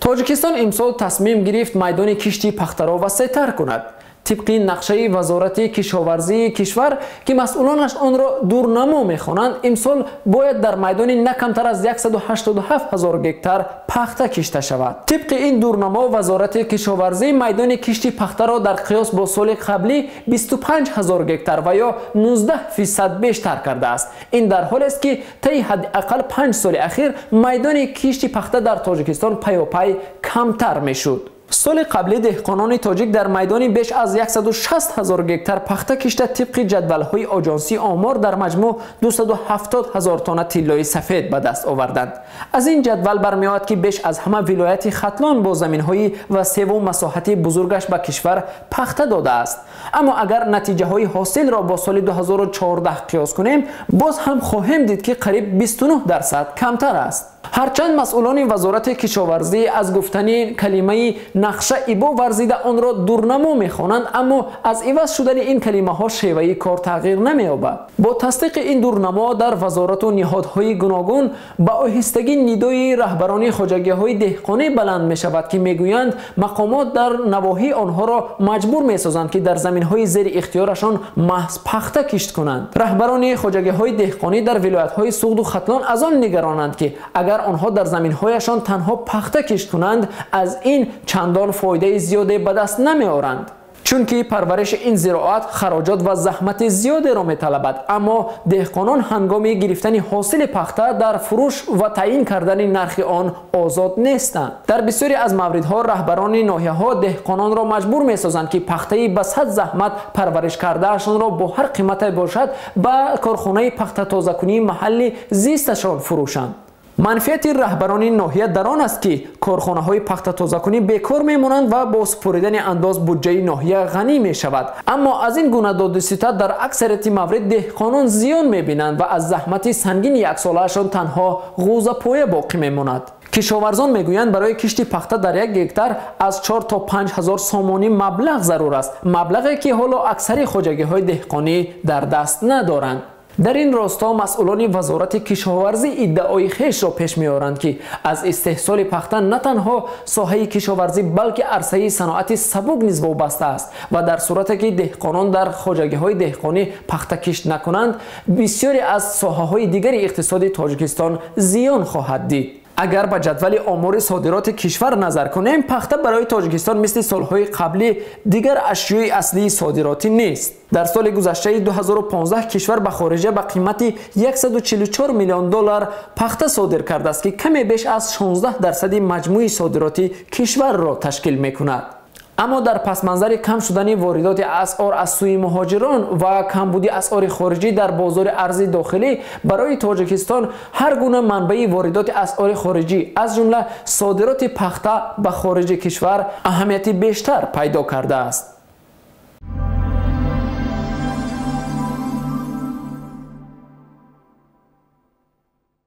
Тоҷикистон имсол тасмим гирифт майдони кишти пахтаро васеътар кунад. Тибқи нақшаи Вазорати кишоварзии кишвар, ки масъулонаш онро дурнамо мехонанд, имсол бояд дар майдони на камтар аз 187 ҳазор гектар пахта кишта шавад. Тибқи ин дурнамо, Вазорати кишоварзӣ майдони кишти пахтаро дар қиёс бо соли қаблӣ 25 ҳазор гектар ва ё 19% бештар кардааст. Ин дар ҳолест, ки таи ҳадди ақал 5 соли ахир майдони кишти пахта дар Тоҷикистон пайопай камтар мешуд. Соли қаблӣ деҳқонони тоҷик дар майдони беш аз 160 ҳазор гектар пахта кишта, тибқи ҷадвалҳои оҷонсии омор, дар маҷмӯъ 270 ҳазор тонна тиллои сафед ба даст оварданд. Аз ин ҷадвал бармеояд, ки беш аз ҳама вилояти Хатлон бо заминҳои васеву масоҳати бузургаш ба кишвар пахта додааст. Аммо агар натиҷаҳои ҳосилро бо соли 2014 қиёс кунем, боз ҳам хоҳем дид, ки қариб 29% камтар аст. Ҳарчанд масъулони Вазорати кишоварзӣ аз гуфтани калимаи нақша ибо варзида, онро дурнамо мехонанд, аммо аз иваз шудани ин калимаҳо шеваи кор тағйир намеёбад. Бо тасдиқи ин дурнамо дар вазорату ниҳодҳои гуногун ба оҳистагӣ нидои раҳбарони хоҷагиҳои деҳқонӣ баланд мешавад, ки мегӯянд, мақомот дар навоҳӣ онҳоро маҷбур месозанд, ки дар заминҳои зери ихтиёрашон маҳз пахта кишт кунанд. Раҳбарони хоҷагиҳои деҳқонӣ дар вилоятҳои Суғду Хатлон аз он нигаронанд, ки агар онҳо дар заминҳояшон танҳо пахта кишт кунанд, аз ин чандон фоидаи зиёде ба даст намеоранд, чунки парвариши ин зироат хароҷот ва заҳмати зиёдеро металабад. Аммо деҳқонон ҳангоми гирифтани ҳосили пахта дар фурӯш ва таъин кардани нархи он озод нестанд. Дар бисёре аз мавридҳо раҳбарони ноҳияҳо деҳқононро маҷбур месозанд, ки пахтаи ба сад заҳмат парвариш кардаашонро бо ҳар қимате бошад ба корхонаи пахтатозакунии маҳалли зисташон фурӯшанд. Манфиати раҳбарони ноҳия дар он аст, ки корхонаҳои пахтатозакунӣ бекор мемонанд ва бо супоридани андоз буҷаи ноҳия ғанӣ мешавад. Аммо аз ин гуна додуситад дар аксарияти маврид деҳқонон зиён мебинанд ва аз заҳмати сангини яксолаашон танҳо ғӯзапоя боқӣ мемонад. Кишоварзон мегӯянд, барои кишти пахта дар як гектар аз 4 то 5 ҳазор сомонӣ маблағ зарур аст, маблағе ки ҳоло аксари хоҷагиҳои деҳқонӣ дар даст надоранд. Дар ин росто масъулони Вазорати кишоварзӣ иддаои хешро пеш меоранд, ки аз истеҳсоли пахта на танҳо соҳаи кишоварзӣ, балки арсаи саноати сабук низ вобаста аст ва дар сурате ки деҳқонон дар хоҷагиҳои деҳқонӣ пахта кишт накунанд, бисёре аз соҳаҳои дигари иқтисоди Тоҷикистон зиён хоҳад дид. Агар ба ҷадвали омори содироти кишвар назар кунем, пахта барои Тоҷикистон мисли солҳои қаблӣ дигар ашёи аслии содиротӣ нест. Дар соли гузаштаи 2015 кишвар ба хориҷа ба қимати 144 миллион доллар пахта содир кардааст, ки каме беш аз 16% маҷмӯи содироти кишварро ташкил мекунад. Аммо дар пасманзари кам шудани воридоти асъор аз сӯи муҳоҷирон ва камбуди асъори хориҷӣ дар бозори арзи дохилӣ, барои Тоҷикистон ҳар гуна манбаи воридоти асъори хориҷӣ, аз ҷумла содироти пахта ба хориҷи кишвар, аҳамияти бештар пайдо кардааст.